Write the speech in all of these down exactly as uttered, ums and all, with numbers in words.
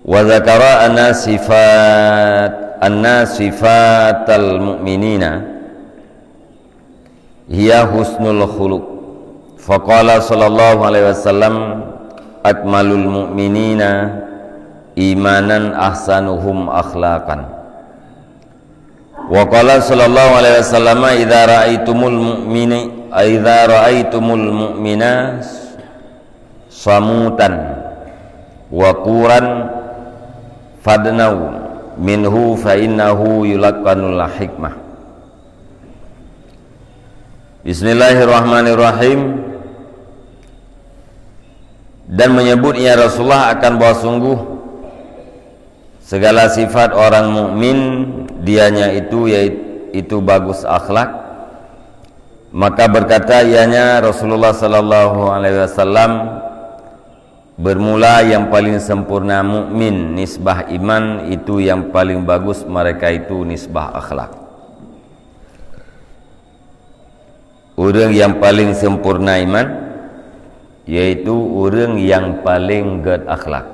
Wa dzakara anna sifat, anna sifatal mu'minina hiya husnul khuluq. Faqala sallallahu alaihi wasallam, "Akmalul mu'minina imanan ahsanuhum akhlaqan." Wa qala sallallahu alaihi wasallam, "Idza ra'aitumul mu'mini, idza ra'aitumul mu'mina samutan wa quran fadnau minhu fa innahu yulaqqanul hikmah." Bismillahirrahmanirrahim. Dan menyebut, ya Rasulullah, akan bahwa sungguh segala sifat orang mukmin, dianya itu, yaitu bagus akhlak. Maka berkata ianya Rasulullah sallallahu alaihi wasallam, bermula yang paling sempurna mukmin nisbah iman, itu yang paling bagus mereka itu nisbah akhlak. Ureuëng nyang paleng sempurna iman, yaitu ureuëng nyang paleng gét akhlak.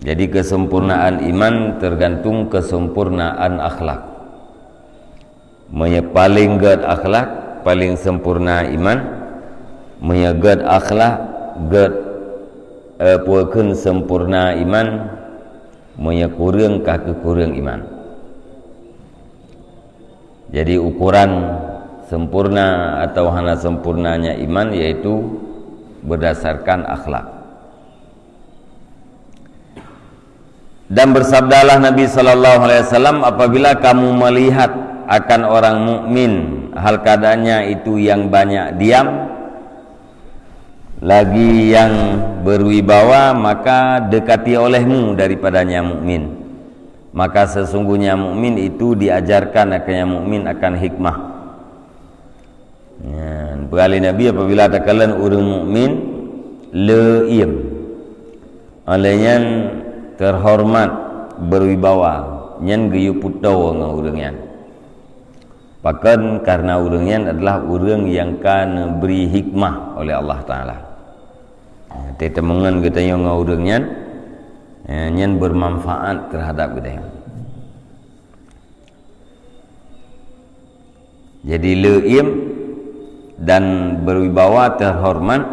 Jadi, kesempurnaan iman tergantung kesempurnaan akhlak. Meunyoe paleng gét akhlak, paleng sempurna iman. Meunyoe gét akhlak, gét, eh, peue kheun sempurna iman. Meunyoe kureueng, ka keuh kureueng iman. Jadi, ukuran sempurna atau hana sempurnanya iman yaitu berdasarkan akhlak. Dan bersabdalah Nabi sallallahu alaihi wasallam, "Apabila kamu melihat akan orang mukmin, hal keadaannya itu yang banyak diam, lagi yang berwibawa, maka dekati olehmu daripadanya mukmin. Maka sesungguhnya mukmin itu diajarkan akannya mukmin akan hikmah." Nyan, peue kheun Nabi, apabila takalon ureuëng mukmin le iem, óh lheueh nyan terhormat, berwibawa, nyan geuyue putôh ngon ureuëng nyan. Pakon? Karena ureuëng nyan adalah ureuëng nyang ka neubri hikmah oleh Allah Taala. Teuteumé ngon geutanyoe ngon ureuëng nyan, eh, nyan bermanfaat terhadap geutanyoe. Jadi, le iem dan berwibawa, terhormat,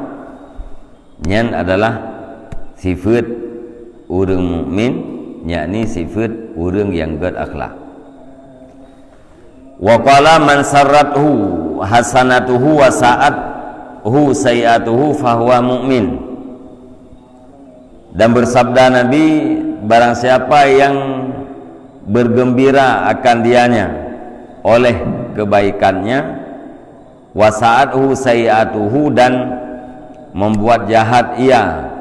nyan adalah sifeuet ureuëng mukmin, yakni sifeuet ureuëng nyang gét akhlak. Wa qala, "Man sarrathu hasanatuhu wa sa'athu sayyi'atuhu fahuwa mu'min." Dan bersabda Nabi, "Barang siapa yang bergembira akan dianya oleh kebaikannya, wa sa'athu sayyi'atuhu, dan membuat jahat ia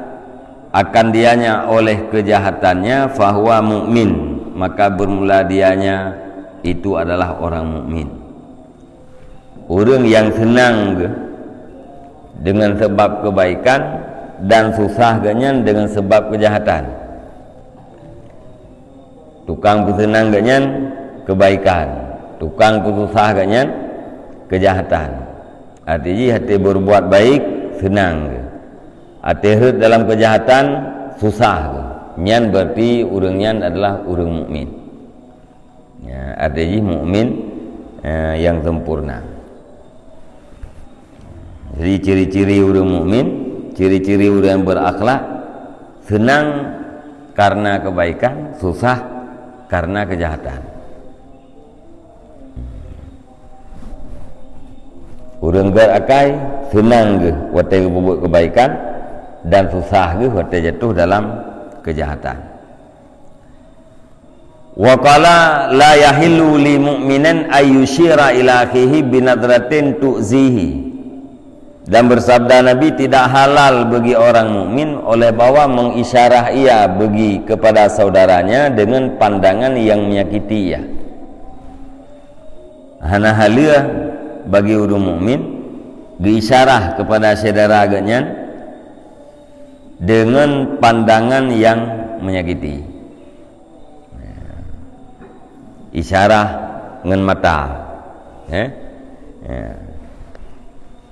akan dianya oleh kejahatannya, fahuwa mu'min, maka bermula dianya itu adalah orang mukmin." Ureuëng nyang seunang geuh deungon sabab keubaikan dan susah geuh nyan deungon sabab keujahatan. Tukang peuseunang geuh nyan keubaikan, tukang peususah geuh nyan keujahatan. Até jih até berbuat baik seunang geuh, até rhot dalam keujahatan susah geuh. Nyan berarti ureuëng nyan adalah ureuëng mukmin. Ya, arti jih mukmin, eh, nyang sempurna. Jadi, ciri-ciri ureuëng mukmin, ciri-ciri ureuëng nyang berakhlak, seunang karena kebaikan, susah karena kejahatan. Ureuëng gét akai, seunang geuh watée geupeubuet kebaikan, dan susah geuh watée jatuh dalam kejahatan. Wa qala, "La yahillu li mu'minin ay yusyira ila akhihi binadratin tu'zihi." Dan bersabda Nabi, "Tidak halal bagi orang mukmin oleh bahwa mengisyarah ia bagi kepada saudaranya dengan pandangan yang menyakiti ia." Hana halal bagi ureuëng mukmin geuisyarah kepada syedara geuhnyan dengan pandangan yang menyakiti. Isyarah ngon mata. Eh? Ya.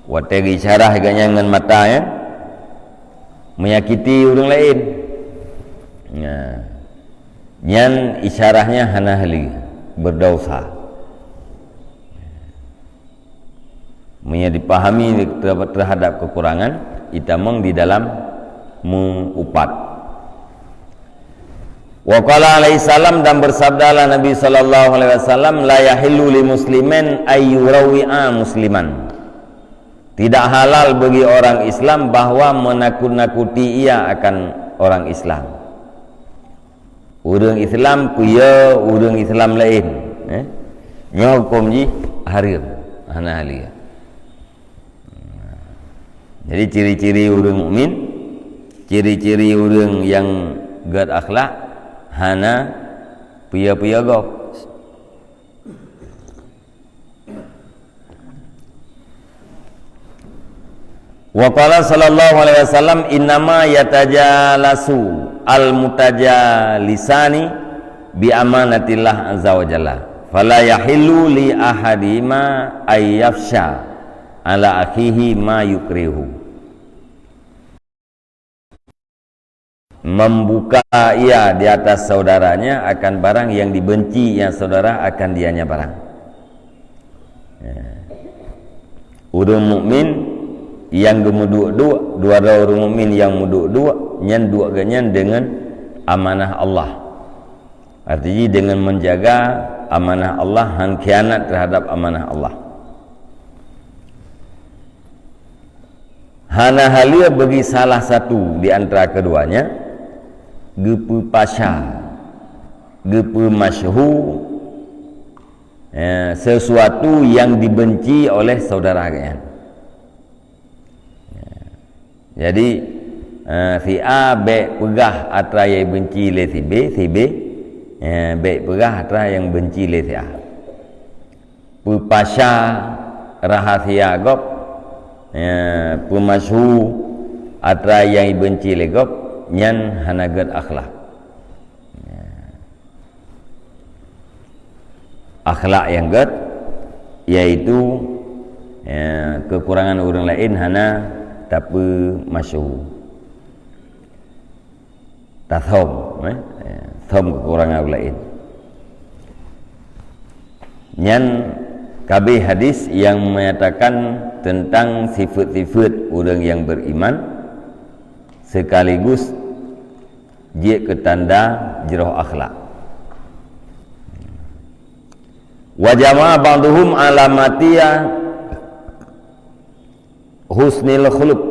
Watée geuisyarah geuhnyan ngon mata, ya, menyakiti ureuëng laén. Nah, nyan isyarahnya hana heli, berdosa. Meunyoe dipahami ter-, terhadap kekurangan, itamong di dalam meuupat. Wa qala alaihi salam, dan bersabdalah Nabi sallallahu alaihi wasallam, "La yahillu li muslimin ay yurawi'a musliman." Tidak halal bagi orang Islam bahwa menakut-nakuti ia akan orang Islam. Ureuëng Islam peue ureuëng Islam laén, eh? Nyoe huköm jih hareuem, hana halal. Jadi ciri-ciri ureuëng mukmin, ciri-ciri ureuëng nyang gét akhlak, hana peue-peue gob. Wa qala sallallahu alaihi wasallam, "Innama yatajalasu al-mutajalisani bi amanatillah azza wa jalla. Fala yahillu li ahadima ay yafsha ala akhihi ma yukrihu." Membuka ia di atas saudaranya akan barang yang dibenci ia saudara akan dianya barang. Ya. Ureuëng mukmin nyang geumeuduek-duek, dua droe ureuëng mukmin nyang meuduek-duek, nyan duek geuh nyan deungon amanah Allah. Artinya dengan menjaga amanah Allah, han khianat terhadap amanah Allah. Hana halal bagi salah satu di antara keduanya geupeupasya, geupeumasyhu, eh, sesuatu yang dibenci oleh saudara geuhnyan. Jadi, eh, si A bék peugah atra nyang benci lé si B, si B, eh, bék peugah atra nyang benci lé si A. Peupasya rahasia gob, eh, peumasyhu atra nyang benci lé gob, nyan hana gét akhlak. Akhlak nyang gét, yaitu, ya, kekurangan ureuëng laén hana tapeumasyhu. Tathom, eh, ya, thom kekurangan ureuëng laén. Nyan ka abéh hadis nyang menyatakan tentang sifat-sifat ureuëng nyang beriman, sekaligus jeuet keu tanda jroh akhlak. Wa jama'a ba'duhum ala matiya husnil khuluq.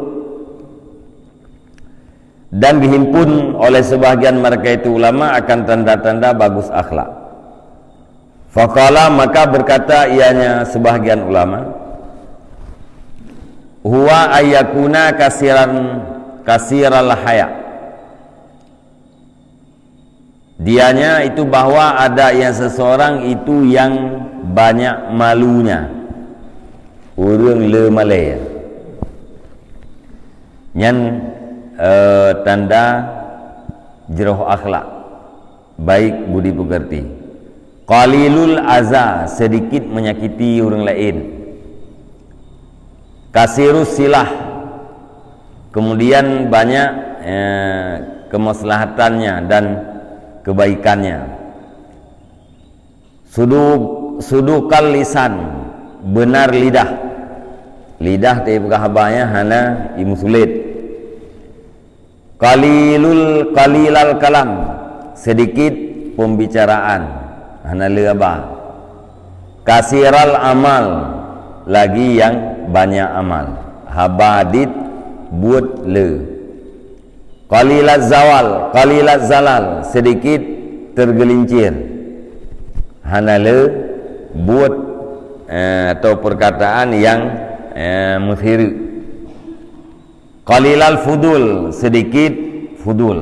Dan dihimpun oleh sebahagian mereka itu ulama akan tanda-tanda bagus akhlak. Faqala, maka berkata ianya sebahagian ulama, "Huwa ayyakuna kasiran, kasiral haya." Dianya itu bahwa ada yang seseorang itu yang banyak malunya. Ureuëng le malée. Nyan, eh, tanda jroh akhlak, baik budi pekerti. Qalilul aza, sedikit menyakiti ureuëng laén. Kasirus silah, kemudian banyak, eh, kemaslahatannya dan kebaikannya. Sudu-, suduqal lisan, benar lidah. Lidah teupeugah haba nyang hana imeusulet. Qalilul, qalilal kalam, sedikit pembicaraan, hana le haba. Kasiral amal, lagi yang banyak amal. Haba dit, buet le. Qalilaz zawal, qalilaz zalal, sedikit tergelincir. Hana le buet, eh, atau perkataan yang, eh, meusireuk. Qalilal fudul, sedikit fudul.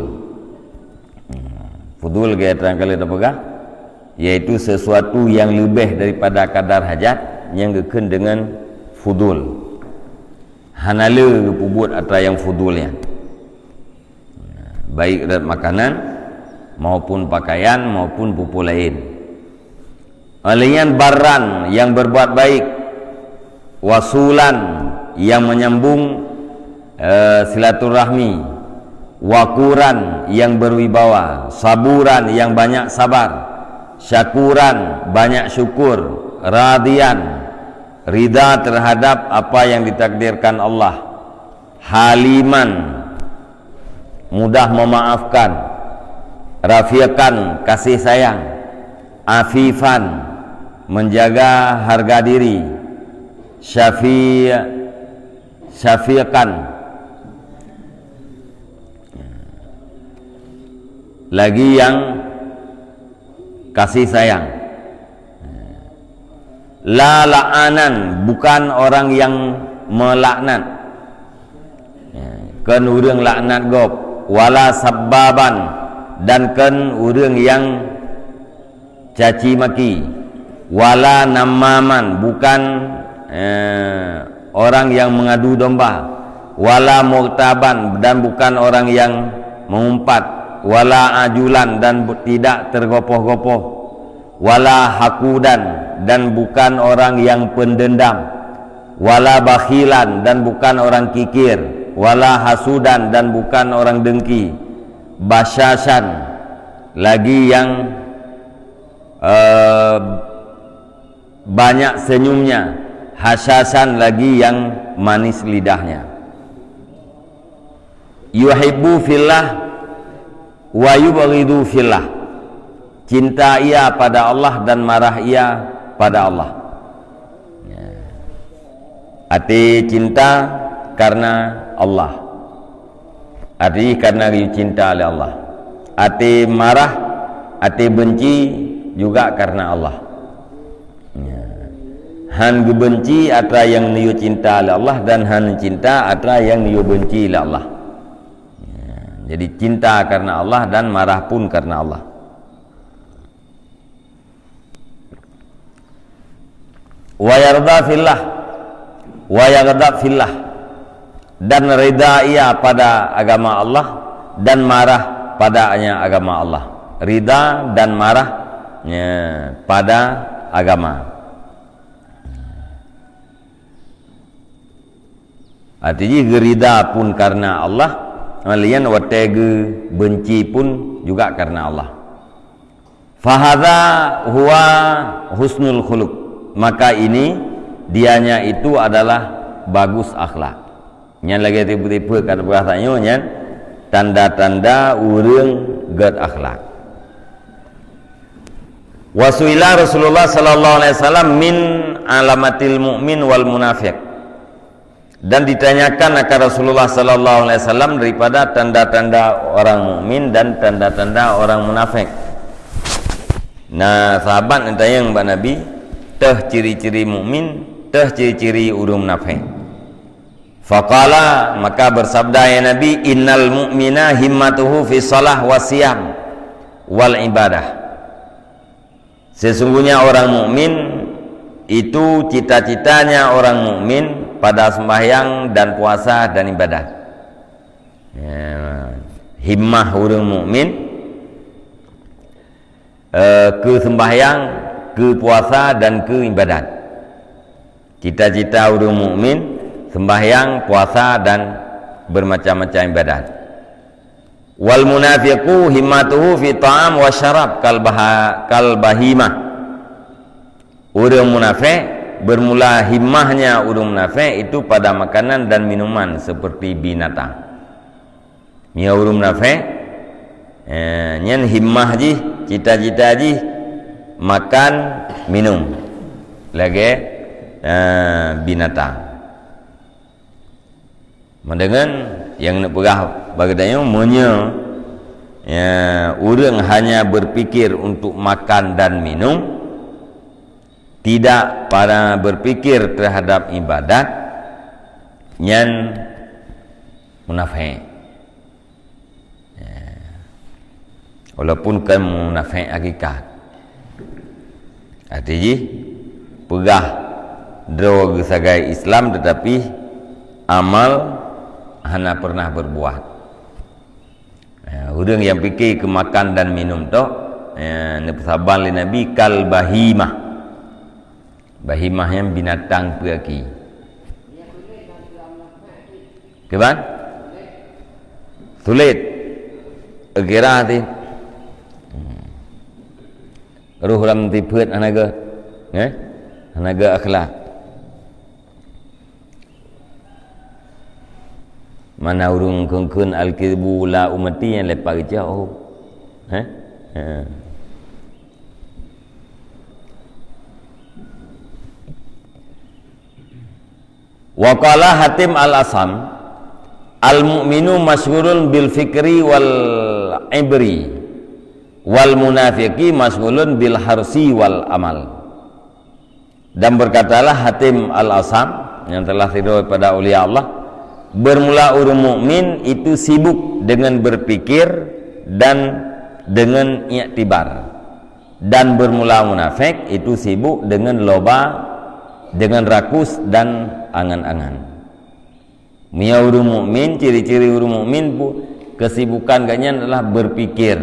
Fudul gaya terang kali tapeugah, yaitu sesuatu yang lebih daripada kadar hajat nyang geukheun dengan fudul. Hana le geupeubuet atra nyang fudul nyan. Baik rot makanan, maupun pakaian, maupun peue-peue laén. Óh lheueh nyan barran nyang berbuat baik, wasulan nyang menyambung, eh, silaturahmi, Waquran, yang berwibawa, saburan, yang banyak sabar, syakuran, banyak syukur, radiyan, ridha terhadap apa yang ditakdirkan Allah, haliman, mudah memaafkan, rafiqan, kasih sayang, afifan, menjaga harga diri, syafi-, syafiqan, lagi yang kasih sayang. La la'anan, bukan orang yang melaknat. Kon ureuëng laknat gob. Wala sabbaban, dan kon ureuëng yang caci maki. Wala namaman, bukan, eh, orang yang mengadu domba. Wala mughtaban, dan bukan orang yang mengumpat. Wala ajulan, dan bu-, tidak tergopoh-gopoh. Wala hakudan, dan bukan orang yang pendendam. Wala bakhilan, dan bukan orang kikir. Wala hasudan, dan bukan orang dengki. Basyasyan, lagi yang, eh, banyak senyumnya. Hasyasyan, lagi yang manis lidahnya. Yuhibbu fillah wa yubghidu fillah. Cinta ia pada Allah dan marah ia pada Allah. Ya. Até cinta karena Allah. Até karena cinta oleh Allah. Até marah, até benci juga karena Allah. Ya. Han geubenci atra nyang neuyue cinta lé Allah dan han cinta atra nyang neuyue benci lé Allah. Ya. Jadi cinta karena Allah dan marah pun karena Allah. Wa yarda fillah, wa yaghdab fillah, dan ridha ia pada agama Allah dan marah padanya agama Allah. Ridha dan marah, ya, pada agama. Arti jih, geurida pun karena Allah, kemudian watée geubenci pun juga karena Allah. Fahadha huwa husnul khuluq. Maka ini, dianya itu adalah bagus akhlak. Nyan lagée tipe-tipe ka teupeugah tanyoe nyan tanda-tanda ureuëng gét akhlak. Wasuila Rasulullah sallallahu alaihi wasallam min alamatil mu'min wal munafiq. Dan ditanyakan akan Rasulullah sallallahu alaihi wasallam daripada tanda-tanda orang mukmin dan tanda-tanda orang munafik. Nah, sahabat neutanyong bak Nabi, teuh ciri-ciri mukmin, teuh ciri-ciri ureuëng munafik. Faqala, maka bersabda ya Nabi, innal mu'mina himmatuhu fi salah wa siyam wal ibadah. Sesungguhnya orang mukmin itu cita-citanya orang mukmin pada sembahyang dan puasa dan ibadat. Ya, himmah ureuëng mukmin, eh, keu sembahyang, keu puasa dan keu ibadat. Cita-cita ureuëng mukmin sembahyang, puasa dan bermacam-macam ibadat. Wal munafiqu himmatuhu fi ta'am wa syarab kal baha-, kal bahimah. Ureuëng munafik, bermula himmahnya ureuëng munafik itu pada makanan dan minuman seperti binatang. Meunyoe ureuëng munafik, eh, nyan himmah jih, cita-cita jih makan, minum lagée, eh, binatang. Meudeungon nyang neupeugah bak geutanyoe, meunyoe, ya, ureuëng hanya berpikir untuk makan dan minum, tidak pada berpikir terhadap ibadat, nyan munafik. Ya. Walaupun kon munafik hakikat. Arti jih, peugah droe geusagai Islam tetapi amal hana pernah berbuat. Ya, ureuëng nyang pike keu makan dan minum tok, ya, neupeusaban lé Nabi kal bahimah. Bahimah nyan binatang peue aki. Kiban? Sulet. Kira ti. Roh lam tipeuet hana geuh, eh? Hana geuh akhlak. Mana ureuëng kheun-kheun al-kidbu la ummati nyang lepak geucah, oh. Eh? Eh. Wa qala Hatim al-Asam, "Al-mu'minu masyghulun bil fikri wal ibri, wal munafiqi masyghulun bil harsi wal amal." Dan berkatalah Hatim al-Asam yang telah ridho kepada ulia Allah, bermula ureuëng mukmin itu sibuk dengan berpikir dan dengan iktibar. Dan bermula munafék itu sibuk dengan loba, dengan rakus dan angan-angan. Meunyoe ureuëng mukmin, ciri-ciri ureuëng mukmin bu-, kesibukan geuhnyan adalah berpikir,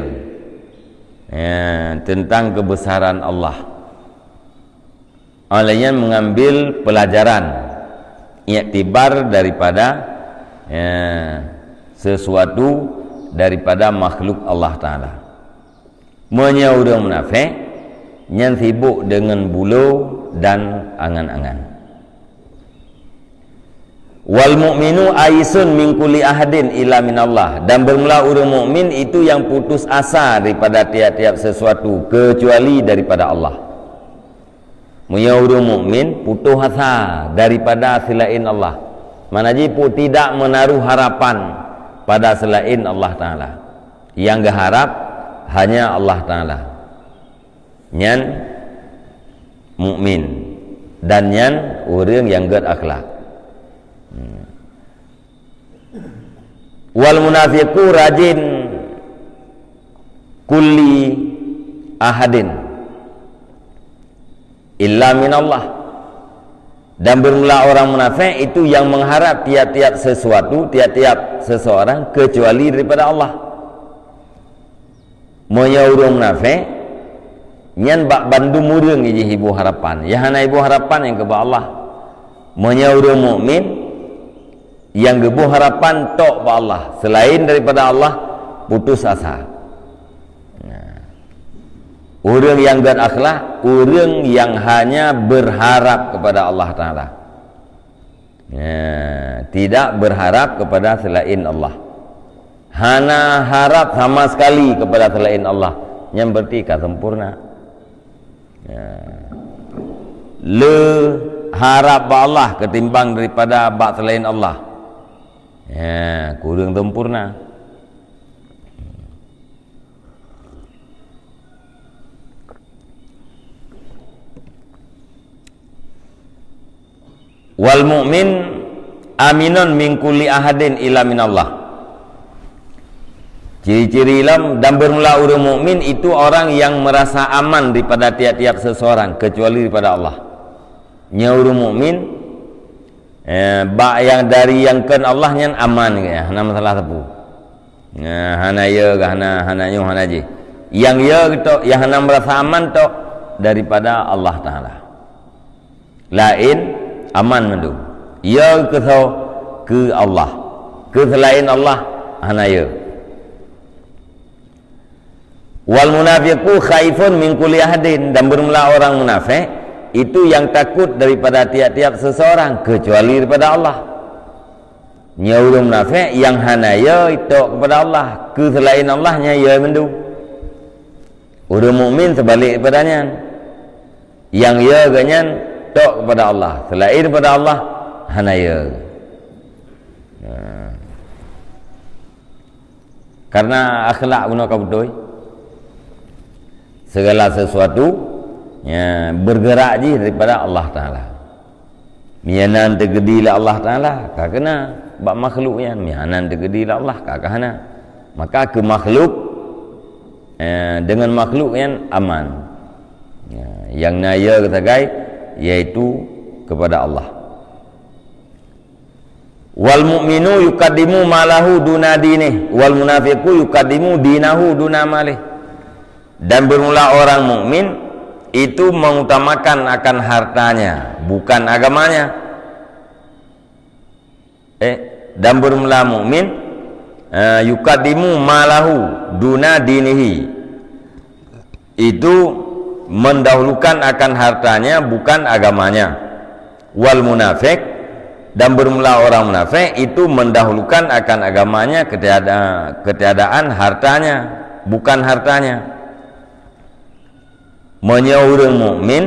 ya, tentang kebesaran Allah. Oleh nyan mengambil pelajaran, iktibar daripada, ya, sesuatu daripada makhluk Allah Taala. Meunyoe ureuëng munafék, nyan sibuk deungon bulo dan angan-angan. "Wal mu'minu aisun min kulli ahadin illa minallah." Dan bermula ureuëng mukmin itu yang putus asa daripada tiap-tiap sesuatu kecuali daripada Allah. Meunyoe ureuëng mukmin putus asa daripada selain Allah, mana jih pu-, tidak menaruh harapan pada selain Allah Taala. Nyang geuharap hanya Allah Taala. Nyan mukmin dan nyan ureuëng nyang gét akhlak. Hmm. "Wal munafiqu rajin kulli ahadin illa minallah." Dan bermula orang munafék itu yang mengharap tiap-tiap sesuatu, tiap-tiap seseorang kecuali daripada Allah. Meunyoe ureuëng munafék, nyan bak bandum ureuëng jih iboh harapan. Nyang hana iboh harapan nyang keu bak Allah. Meunyoe ureuëng mukmin, nyang geuboh harapan tok bak Allah, selain daripada Allah, putus asa. Nah. Ureuëng nyang gét akhlak, ureuëng nyang hanya berharap kepada Allah Taala. Ya, tidak berharap kepada selain Allah. Hana harap sama sekali kepada selain Allah. Nyan berarti ka sempurna. Ya. Le harap bak Allah ketimbang daripada bak selain Allah. Ya, kurang sempurna. "Wal mu'min aminun min kulli ahadin illa minallah." Ciri-ciri lom dan bermula ureuëng mukmin itu orang yang merasa aman daripada tiap-tiap seseorang kecuali daripada Allah. Nyoe ureuëng mukmin, eh, bak nyang dari nyang kon Allah nyan aman, ya, hana masalah sapeue. Nah, hana ya, hana, hana nyoe, hana jih. Nyang ya tok, nyang hana merasa aman tok daripada Allah Taala. Laén aman mandum. Ya keu soe? Keu Allah. Keu selain Allah, hana ya. "Wal munafiqu khaifun min kulli ahadin," dan bermula orang munafék itu yang takut daripada tiap-tiap seseorang kecuali daripada Allah. Nyoe ureuëng munafék nyang hana ya tok kepada Allah, keu selain Allah nyan ya mandum. Ureuëng mukmin seubalik daripada nyan. Nyang ya geuhnyan tok kepada Allah, selain daripada Allah hana ya. Nah. Karena akhlak bunoe ka beutôi. Segala sesuatu, ya, bergerak jih daripada Allah Taala. Meunyo hana teukeudi lé Allah Taala, ka keunan bak makhluk nyan. Meunyo hana teukeudi lé Allah, ka, ka hana. Maka keu makhluk, eh, deungon makhluk nyan aman. Ya, nyang na ya geusagai, yaitu kepada Allah. "Wal mu'minu yuqaddimu malahu duna dinih, wal munafiqu yuqaddimu dinahu duna malih." Dan bermula orang mukmin itu mengutamakan akan hartanya, bukan agamanya. Eh, dan bermula mukmin Eh, yuqaddimu malahu duna dinihi. Itu mendahulukan akan hartanya, bukan agamanya. Wal munafiq, dan bermula orang munafik itu mendahulukan akan agamanya ketiada-, ketiadaan hartanya, bukan hartanya. Meunyoe ureuëng mukmin,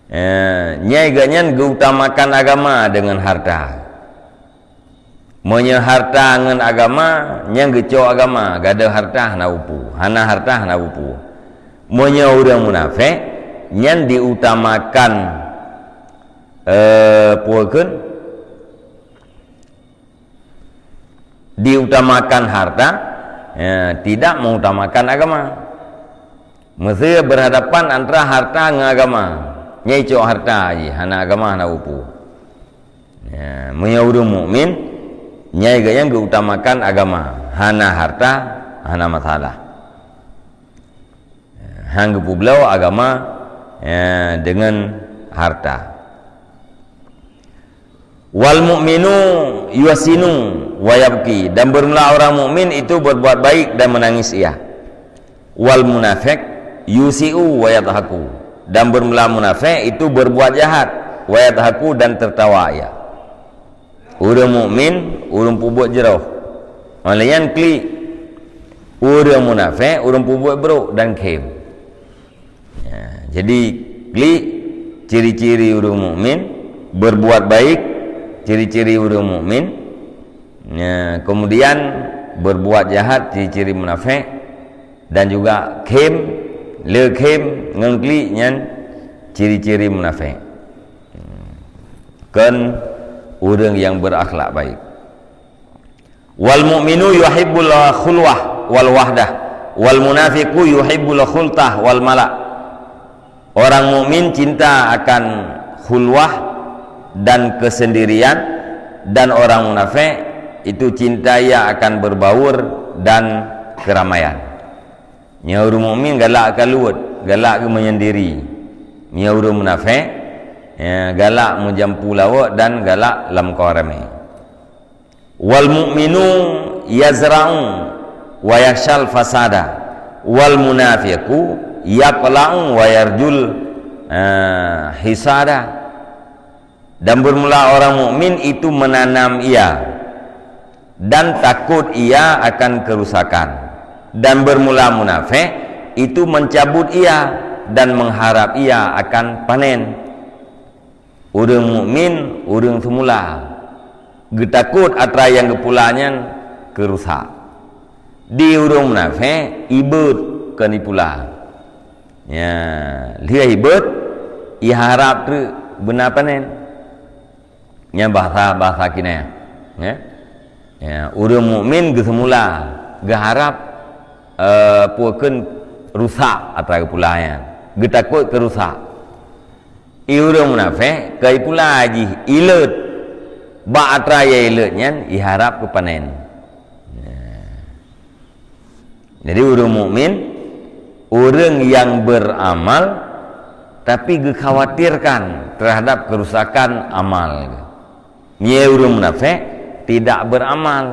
eh, nyai geuhnyan geuutamakan agama deungon harta. Meunyoe harta ngon agama, nyan geucok agama, gadoh harta hana upu, hana harta hana upu. Meunyoe ureuëng munafék, nyan diutamakan, eh, peue kheun? Diutamakan harta, ya, tidak mengutamakan agama. Meusé berhadapan antara harta ngon agama. Nyai cok harta jih, hana agama, hana upu. Ya, meunyoe ureuëng mukmin, nyai geuhnyan geuutamakan agama, hana harta, hana masalah. Ya, han geupeubloe agama, ya, deungon harta. Wal mu'minu yuhsinu wa yabki, dan bermula orang mukmin itu berbuat baik dan menangis ia. Wal munafiq yusi'u wa yadhaku, dan bermula munafék itu berbuat jahat, wa yadhaku, dan tertawa ia. Ureuëng mukmin, ureuëng peubuet jroh. Óh lheueh nyan klik. Ureuëng munafék, ureuëng peubuet brok dan khém. Ya, jadi klik ciri-ciri ureuëng mukmin, berbuat baik, ciri-ciri ureuëng mukmin. Ya, kemudian berbuat jahat, ciri-ciri munafék, dan juga khém, le khém ngon klik nyan ciri-ciri munafék. Kon ureuëng nyang berakhlak baik. Wal mu'minu yuhibbul khulwah wal wahdah, wal munafiqu yuhibbul khultah wal mala. Orang mukmin cinta akan khulwah dan kesendirian, dan orang munafék itu cinta ia akan berbaur dan keramaian. Meunyoe ureuëng mukmin galak ka luwet, galak geuh menyendiri. Meunyoe ureuëng munafék, ya, galak meujampu lawok dan galak lam kawan ramé. Wal mu'minu yazra'u wa yakhshal fasada, wal munafiqu yaqla'u wa yarjul, eh, hisada. Dan bermula orang mukmin itu menanam ia, dan takut ia akan kerusakan. Dan bermula munafék itu mencabut ia dan mengharap ia akan panen. Ureuëng mukmin, ureuëng seumula, geutakot atra nyang geupula nyan keurusak. Di ureuëng munafék, ibeuet kon ipula. Ya, lheueh ibeuet, iharab treuk beuna panen. Nyan bahasa, bahasa kinayah. Ya. Ya, ureuëng mukmin geuseumula, geuharab, eh, peue kheun, rusak atra geupula nyan. Geutakot keu rusak. I ureuëng munafék, ka ipula jih, ileuet. Bak atra nyang ileuet nyan, iharab keu panen. Ya. Jadi, ureuëng mukmin, ureuëng nyang beramal, tapi geukhawatirkan terhadap kerusakan amal. Meunyoe ureuëng munafék, tidak beramal,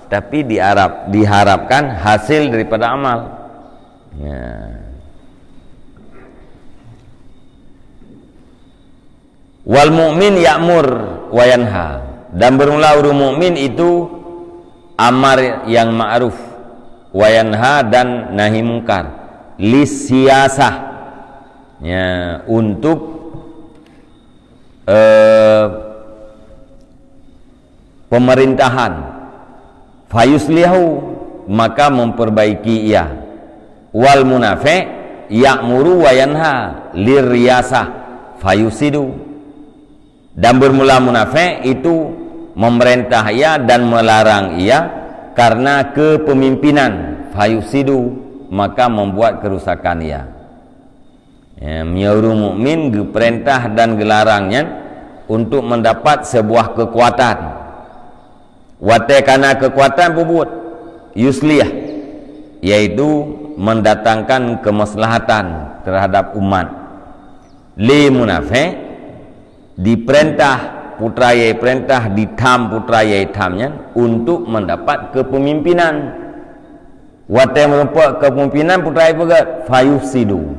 tapi diharap-, diharapkan hasil daripada amal. Ya. Wal mu'min ya'mur wa yanha. Dan bermula ureuëng mukmin itu amar nyang ma'ruf, wa yanha, dan nahi mungkar. Lis siyasah. Ya, untuk, eh, pemerintahan, fayuslihu, maka memperbaiki ia. Wal munafiq ya'muru wa yanha lirriyasah, fayusidu. Dan bermula munafék itu memerintah ia dan melarang ia karena kepemimpinan, fayusidu, maka membuat kerusakan ia. Ya, meunyoe ureuëng mukmin geupeurintah dan geularang nyan untuk mendapat sebuah kekuatan. Watée kana kekuatan peubuet, yuslih, yaitu mendatangkan kemaslahatan terhadap umat. Lé munafék dipeurintah Putra nyang peurintah ditham putra nyang tham nyan untuk mendapat kepemimpinan. Watée meurumpok kepemimpinan, putra nyang peugét, fayufsidu.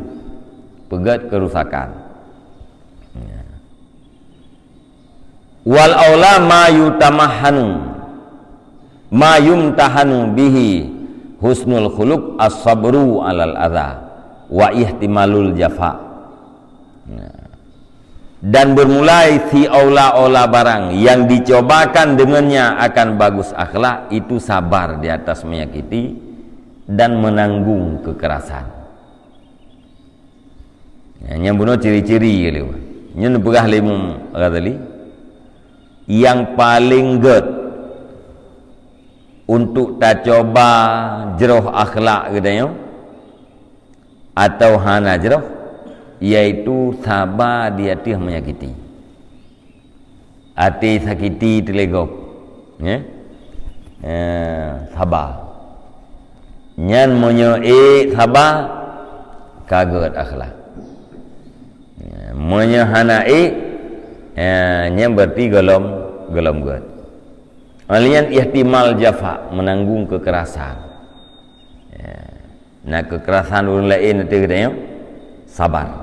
Peugét kerusakan. Ya. Wal aula ma yutamahanu, ma yumtahanu bihi husnul khuluq as-sabru alal adza wa ihtimalul jafa. Nah. Dan bermula si aula-aula barang yang dicobakan dengannya akan bagus akhlak, itu sabar di atas menyakiti dan menanggung kekerasan. Ya, nyang bunoe ciri-ciri lé. Nyan peugah lé Imam Ghazali, nyang paleng gét untuk tacoba jroh akhlak geutanyoe, atau hana jroh, yaitu saba di ateueh menyakiti. Até sakiti teuh lé gob, ya. Eh, saba. Nyan meunyoe ék saba, ka gét akhlak. Ya, meunyoe hana ék, ya, nyan berarti gohlom, gohlom gét. Óh lheueh nyan ihtimal jafa, menanggung kekerasan. Ya. Na kekerasan ureuëng laén ateueh geutanyoe, sabar.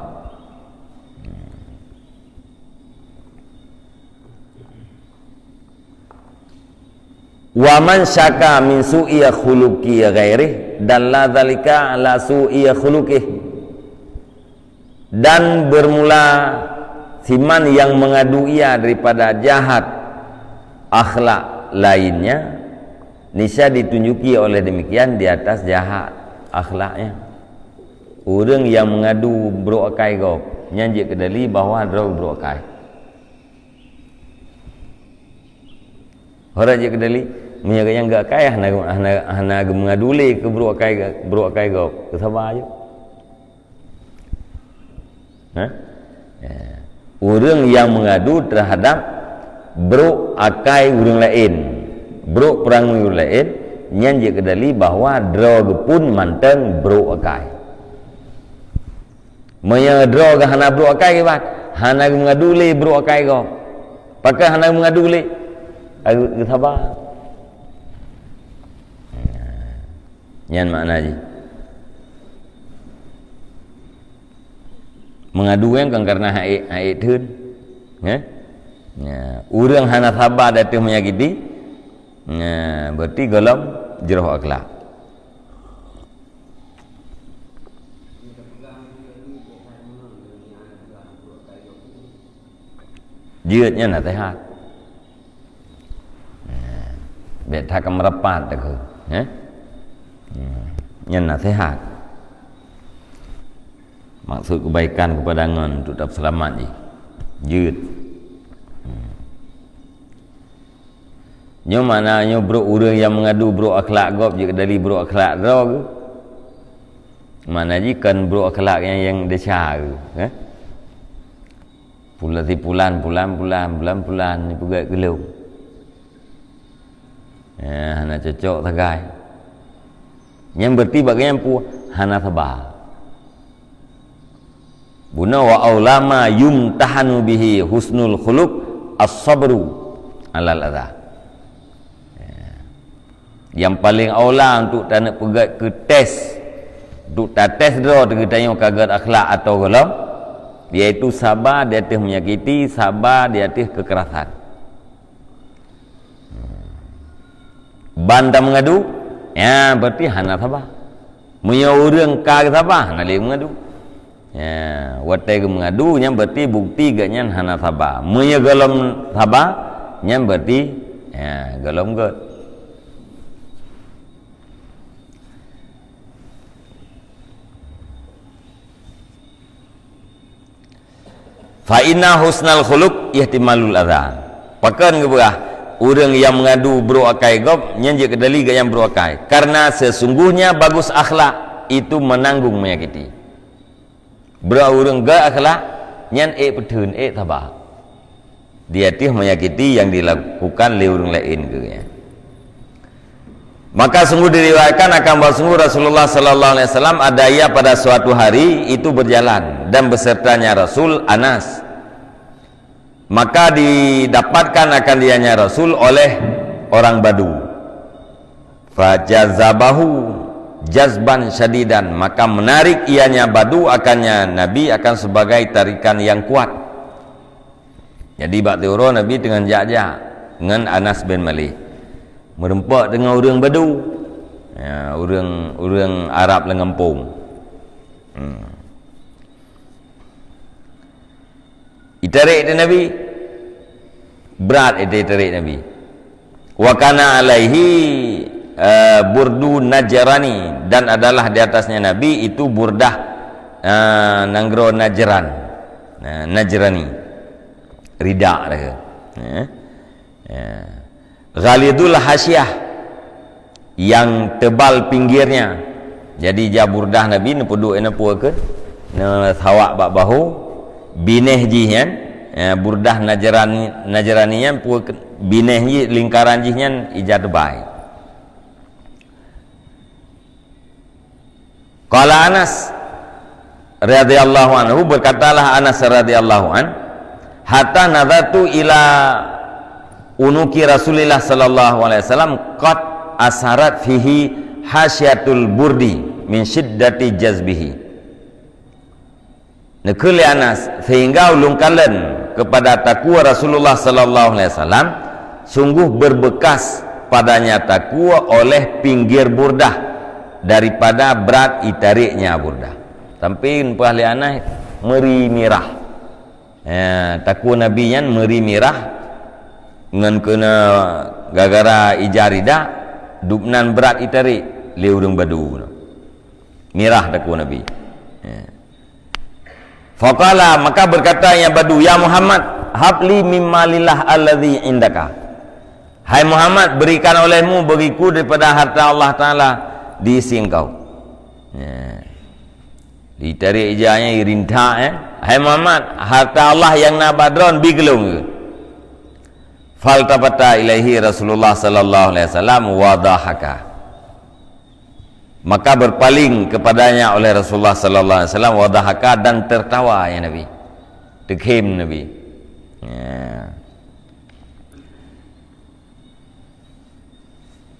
Wa man syaka min su'i khuluqi ghairih, dalla dzalika ala su'i khuluqih. Dan bermula siman yang mengadu ia daripada jahat akhlak lainnya, niscaya ditunjuki oleh demikian di atas jahat akhlaknya. Ureuëng nyang mengadu brok akai gob, nyan jeuet keu dalil bahwa droe brok akai. Hora jeuet keu dalil, meunyoe gobnyan geuakai, hana, hana, hana geumeungadu lé keu brok akai, brok akai gob. Geusaba jeuet. Ha? Ya. Ureuëng nyang meungadu teuhadab brok akai ureuëng laén, brok peurangui ureuëng laén, nyan jeuet keu dalil bahwa droe geuh pun mantong brok akai. Meunyoe droe geuh hana brok akai kiban, hana geumeungadu lé brok akai gob. Pakon hana geumeungadu lé? Ka geu-, geusaba. Nyan makna jih. Meungadu nyan kon kareuna hana ék, hana ék theun. Eh? Ya, ureuëng hana saba di ateueh menyakiti, ya, berarti gohlom jroh akhlak. Jeuet nyan naseuhat. Bèk that ka meurapat takheun, eh? Nyan naseuhat. Maksud kebaikan kepada ngon untuk tapeuseulamat jih. Jeuet. Nyoe makna nyoe brok ureuëng nyang meungadu brok akhlak gob jeuet keu dalil brok akhlak droe geuh. Makna jih kon brok akhlak nyang, nyang desya geuh, eh? Pula si pulan, pulan, pulan, pulan, pulan, ni peugét geulong. Eh, hana cocok sagai. Nyan berarti bak gobnyan peue? Hana saba. Bunoe wa aula ma yumtahanu bihi husnul khuluq as-sabru alal adza. Ya. Nyang paleng aula untuk taneuk peugét keu tes, untuk tates droe teuh geutanyoe ka gét akhlak atau gohlom, yaitu saba di ateueh menyakiti, saba di ateueh kekerasan. Ban tameungadu, ya, berarti hana saba. Meunyoe ureuëng ka saba, hana lé meungadu. Ya, watée geumeungadu, nyan berarti bukti gobnyan hana saba. Meunyoe gohlom saba, nyan berarti, ya, gohlom gét. Fa inna husnal khuluq ihtimalul adza. Pakon geupeugah, ureuëng nyang meungadu brok akai gob, nyan jeuet keu dalil gobnyan brok akai. Karena sesungguhnya bagus akhlak itu menanggung menyakiti. Brok ureuëng gét akhlak, nyan ék peutheun, ék saba. Di ateueh menyakiti yang dilakukan lé ureuëng laén keu gobnyan. Maka sungguh diriwayatkan akan bahwa sungguh Rasulullah sallallahu alaihi wasallam ada ia pada suatu hari itu berjalan dan besertanya Rasul Anas. Maka didapatkan akan ianya Rasul oleh orang Badu. Fajazabahu jazban syadidan, maka menarik ianya Badu akannya Nabi akan sebagai tarikan yang kuat. Jadi bak siuroe Nabi teungoh jak-jak ngon Anas bin Malik. Meureumpok teungoh ureuëng Badu. Ya, ureuëng, ureuëng Arab lam gampông. Hmm. Itarek di Nabi. Brat itu itarek Nabi. Wa kana alaihi, eh, burdu Najrani, dan adalah di atasnya Nabi itu burdah, eh, nanggroe Najran. Nah, Najrani. Rida dah ke. Eh? Ya. Ghalidul hasyiah, yang tebal pinggirnya. Jadi ija burdah Nabi neupeuduek, neupue ke, neusawak bak bahu, binéh jih nyan, ya, burdah Najrani, Najrani nyan pue ke, binéh jih, lingkaran jih nyan ija teubai. Qala Anas radhiyallahu anhu, berkatalah Anas radhiyallahu an, "Hatta nadhartu ila unuki Rasulillah sallallahu alaihi wasallam qad asarat fihi hasyiatul burdi min syiddati jazbihi." Neukheun lé Anas, sehingga ulôn kalon kepada takue Rasulullah sallallahu alaihi wasallam, sungguh berbekas padanya takue oleh pinggir burdah daripada brat itariknya burdah. Sampai neupeugah lé Anas meuri mirah. Ya, takue Nabi nyan meuri mirah ngon keuna gara-gara ija rida, dubnan brat itarik lé ureuëng Badu. Mirah takue Nabi. Ya. Faqala, maka berkata yang Badu, "Ya Muhammad, habli mimma lillah alladzi indaka." Hai Muhammad, berikan olehmu bagiku daripada harta Allah Taala di sisi engkau. Ya. Ditarik ijanya, irintak, eh. "Hai Muhammad, harta Allah nyang na bak droen bi keu lôn." Faltafata ilaihi Rasulullah sallallahu alaihi wasallam wa dhahaka. Maka berpaling kepadanya oleh Rasulullah sallallahu alaihi wasallam, wa dhahaka, dan tertawa ya Nabi. Teukhém Nabi. Ya.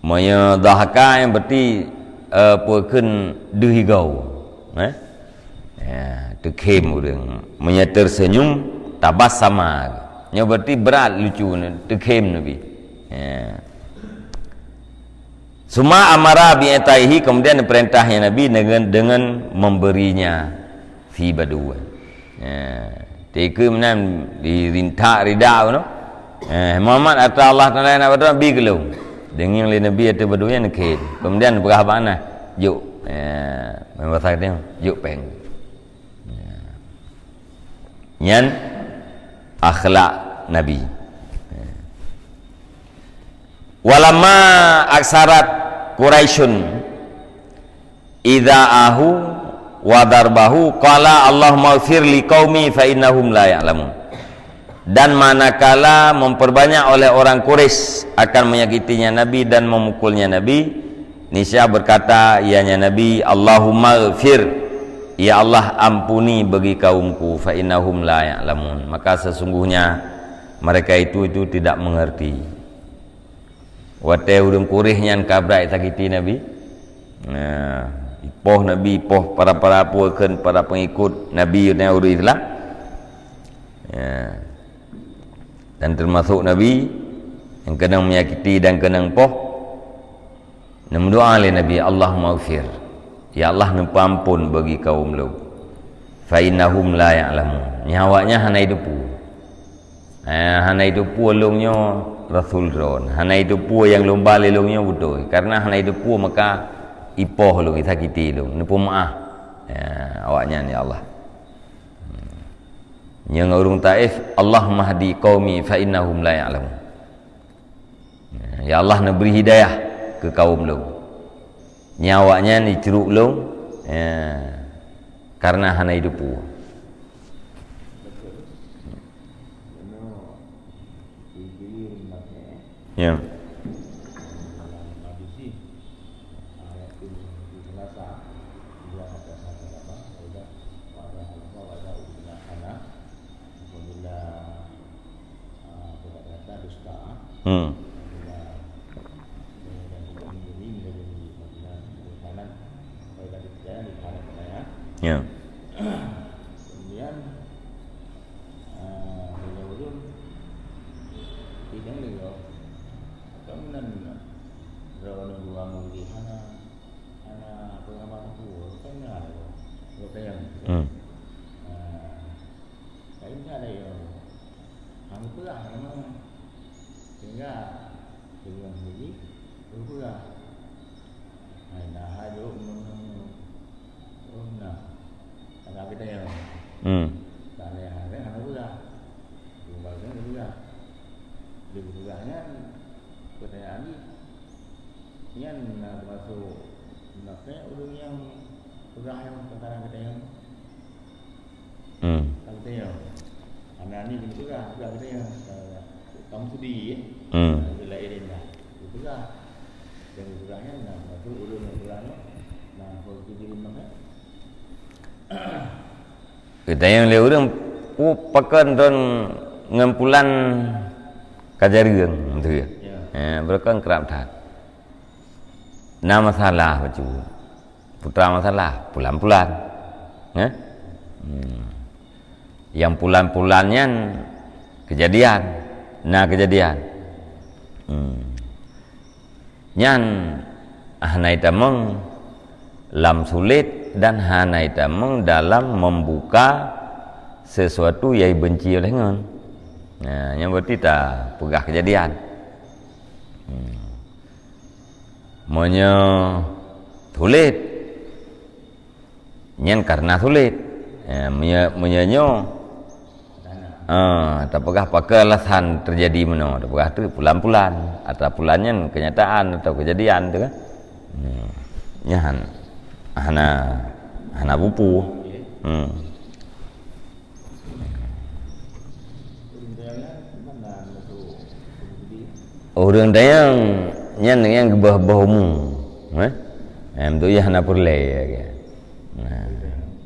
Meunyoe dhahaka nyan berarti, eh, peue kheun deuh igoe. Eh? Ya, teukhém ureuëng. Meunyoe tersenyum, tabassama. Nyoe berarti brat lucu ni, teukhém Nabi. Ya. Suma amara bi itaihi, kemudian perintahnya Nabi dengan, dengan memberinya si Badu. Ya. Teuka meunan dirintak rida unoe. Eh, Muhammad, ata Allah Taala nak Badu bi keu lôn. Deungieng lé Nabi ateueh Badu nyan kheun. Kemudian peugah bak Anas, "Jok." Ya, bahasa dia, "Jok péng." Ya. Nyan akhlak Nabi. Walamma aksarat Quraisyun idza'ahu wa darbahu, qala, "Allahumma ighfir li qaumi fa innahum la ya'lamun." Dan manakala memperbanyak oleh orang Quraisy akan menyakitinya Nabi dan memukulnya Nabi, niscaya berkata ianya Nabi, "Allahumma ighfir, ya Allah, ampuni bagi kaumku, fa innahum la ya'lamun." Maka sesungguhnya mereka itu, itu tidak mengerti. Watée ureuëng Quraisy nyan ka brat sakiti Nabi, nah, ipoh Nabi, ipoh para-para peue kheun para pengikut Nabi nyang ureuëng Islam. Ya. Dan termasuk Nabi nyang keunong menyakiti dan keunong poh. Neumeudoa lé Nabi, "Allahumma ighfir." Ya Allah, neupeuampon bagi kaum lôn. "Fa innahum la ya'lamun." Nyan awaknyan hana jiteupeue. Eh, hana jiteupeue lôn nyoe rasul droen. Hana jiteupeue nyang lôn ba lé lôn nyoe beutôi. Karena hana jiteupeue maka ipoh lôn, isakiti lôn. Neupeumeu'ah, ya, awaknyan, ya Allah. Hmm. Nyang ureuëng Taif, "Allahumma hdi qaumi fa innahum la ya'lamun." Ya Allah, neubri hidayah keu kaum lôn. Nyan awaknyan jicurok lôn, ya, karena hana jiteupeue. Ya. Hmm. Ya. Hmm. Laén that lagèe nyoe. Hana geupeugah memang. Sehingga deungon sendiri geupeugah. Hai, na hai jaweueb ngon, ngon, ngon. Oh, na. Hana geutanyoe. Hmm. Tanya hai, hana geupeugah. Geupeugah, geupeugah. Dia geupeugah nyan, pertanyaan jih. Nyan na teumasuk munafék ureueng nyang peugah nyan teuntang geutanyoe. Hmm. Ka geutanyoe. Hana ni geupeugah, peugah geutanyoe, eh, kaum sudi, eh. Hmm. Laén dah. Geupeugah. Dan geupeugah nyan na teumasuk ureueng nyang peugah nyan, na peue diri munafék. Geutanyoe lé ureueng, "Peue pakon droen ngon pulan ka jareueng?" Beutôi. Ya. Eh, beureukan krab that. Na masalah bacut. Putra masalah, pulan-pulan. Eh? Hmm. Yang pulan-pulan nyan keujadian. Na keujadian. Hmm. Nyan hana itamong lam sulet dan hana itamong dalam membuka sesuatu yang dibenci oleh ngon. Nah, nyan berarti tapeugah keujadian. Hmm. Meunyoe sulet, nyan karena sulet. Eh, meunyoe, meunyoe nyoe, ah, tapeugah pakon alasan teujadi meunoe, tapeugah tu pulan-pulan, atau pulan nyan kenyataan atau kejadian tu kan. Hmm. Nyan hana, hana bupu. Hmm. Ureueng dayang nyan nyang geubah-bah umu, eh? Em, tu yah hana peureulée, ya, kan? Nah,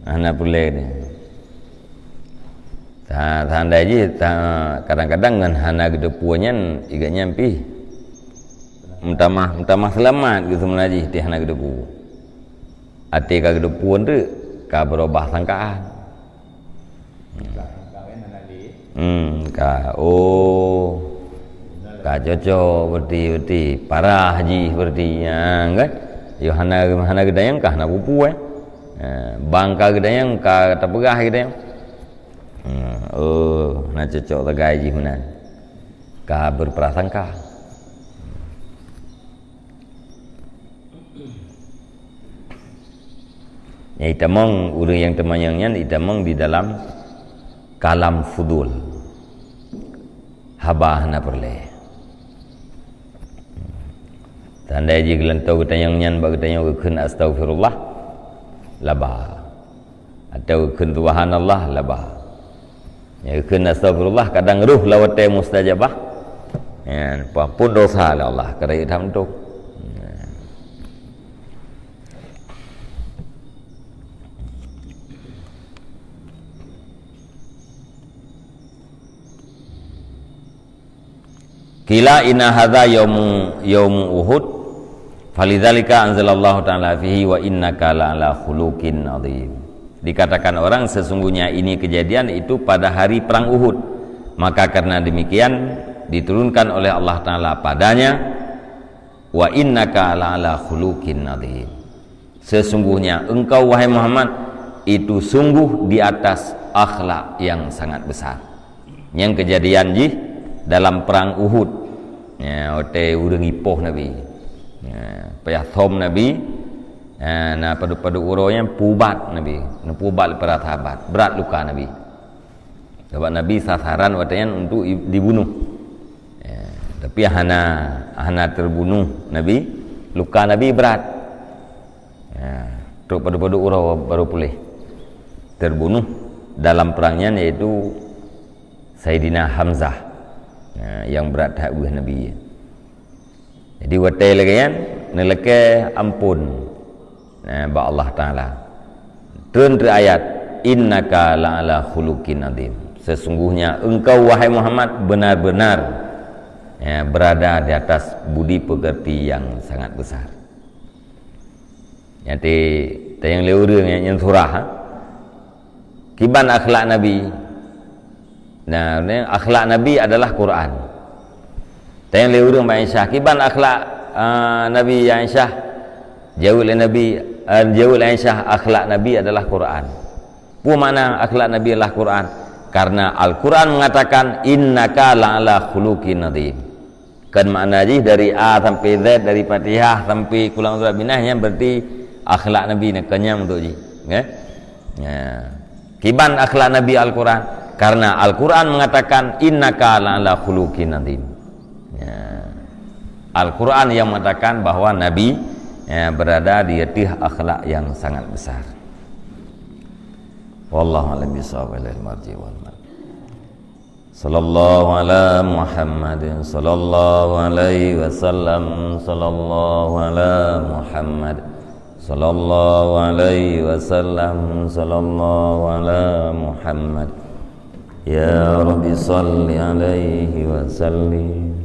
hana peureulée dia. Ta-, tandai jih, ta-, kadang-kadang ngon hana geuteupeue nyan, igat nyan pih meutamah, meutamah seulamat geuseumeunan jih, teuh hana geuteupeue. Até ka geuteupeue teuk, ka beurubah sangkaan. Hmm, ka, oh, ka cocok berarti, berarti parah jih berarti, ya, kan? Yo hana, hana geudayang ka hana bupu, eh. Eh, bang ka geudayang ka tapeugah geudayang. Hmm, oh, hana cocok sagai jih meunan. Ka berprasangka. Nyang itamong, ureueng nyang teumanyong nyan itamong di dalam kalam fudul. Haba hana peureulée. Tandai jih geulantoe geutanyong nyan bak geutanyoe geukheun astaghfirullah, laba. Atau geukheun subhanallah, laba. Ya, geukheun astaghfirullah, kadang roh lam watée mustajabah. Ya, peuampon dosa lé Allah, ka rayeuk that mantong. Ya. Qila inna hadza yaumu, yaumu Uhud, falidzalika anzalallahu ta'ala fihi wa innaka la'ala khuluqin adzim. Dikatakan orang, "Sesungguhnya ini kejadian itu pada hari perang Uhud." Maka karena demikian, diturunkan oleh Allah Ta'ala padanya, "Wa innaka la'ala khuluqin adzim." Sesungguhnya engkau, wahai Muhammad, itu sungguh di atas akhlak yang sangat besar. Nyang kejadian jih dalam perang Uhud. Ya, watée ureueng ipoh Nabi. Ya, payah thom Nabi. Ya, na padub-padub uroe nyan peuubat Nabi. Neupeuubat lé para sahabat. Brat luka Nabi. Sabab Nabi sasaran watée nyan untuk i-, dibunoh. Ya, tapi hana, hana teubunoh Nabi, luka Nabi brat. Ya, trok padub-padub uroe baru puléh. Teubunoh dalam perang nyan yaitu Saidina Hamzah. Ya, nyang brat that beuh Nabi. Jadi watée lagée nyan, neulakée ampon, eh, bak Allah Ta'ala. Treun teuk ayat, "Innaka la'ala khuluqin adzim." Sesungguhnya engkau, wahai Muhammad, benar-benar Ya, berada di atas budi pekerti yang sangat besar. Nyan teuh, tanyong lé ureuëng nyang, nyang surah, ha? Kiban akhlak Nabi? Nah, ni akhlak Nabi adalah Quran. Tanyong lé ureuëng bak Aisyah, "Kiban akhlak, ah, Nabi, ya Aisyah?" Jaweueb lé Nabi, ah, jaweueb lé Aisyah, "Akhlak Nabi adalah Quran." Peue makna akhlak Nabi adalah Quran? Karena Al-Quran mengatakan, "Innaka la'ala khuluqin azim." Kan makna jih dari A sampai Z, dari Fatihah sampai Qul a'udzu birabbin nas, nyan berarti akhlak Nabi nyan, kan nyan untuk jih. Ya? Ya. Kiban akhlak Nabi Al-Quran? Karena Al-Quran mengatakan, "Innaka la'ala khuluqin azim." Ya. Al-Quran yang mengatakan bahwa Nabi, ya, berada di atas akhlak yang sangat besar. Wallahu a'lam bishawab, ilaihil marji wal ma'ab. Sallallahu ala Muhammad, sallallahu alaihi wasallam, sallallahu ala Muhammad, sallallahu alaihi wasallam, sallallahu ala Muhammad. Ya Rabbi, salli alaihi wa sallim.